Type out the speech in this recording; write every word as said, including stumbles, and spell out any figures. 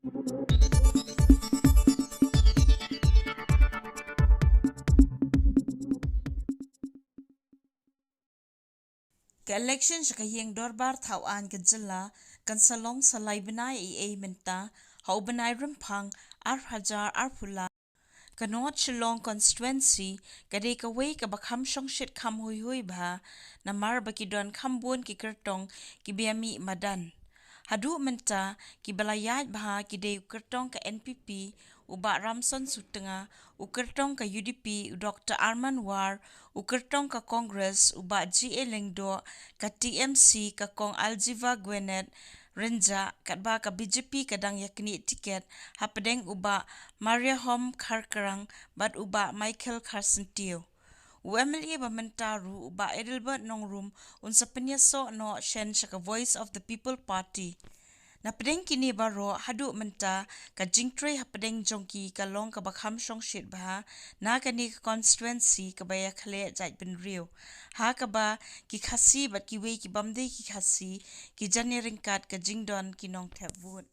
Ka election sha ka ïing dorbar thaw aiñ ka jylla kan sa long sa lai bnai ei ei mynta, ha u bnai Rymphang ar hajar arphew lai. Ka North Shillong constituency ka dei kawei kaba kham shongshit kham huihui bha, namar ba ki don kham bun ki kyrtong kiba ïa mih madan. Haduh mynta kiba la ïaid bha ki dei u kyrtong ka N P P, u Bah Ramson Sutnga, u kyrtong ka U D P, u Doktor Arman War, u kyrtong ka Congress, u Bah G A Lyngdoh, ka T M C, ka Kong Aljiva Gwyneth Rynjah, katba ka B J P ka dang ïa knieh tiket hapdeng u Bah Mariahom Kharkrang bad u Bah Michael Kharsyntiew. U M L A ba mynta ruh u Bah Adelbert Nongrum un sa pynïasoh noh shen sha ka Voice of the People Party. Na pdeng kine baroh haduh mynta ka jingtrei hapdeng jong ki ka long kaba kham shongshit bha na kane ka constituency kaba ïa khleh jait bynriew, ha kaba ki Khasi bad kiwei ki bym dei ki Khasi ki jan ïa ryngkat ka jingdon ki nongthep vote.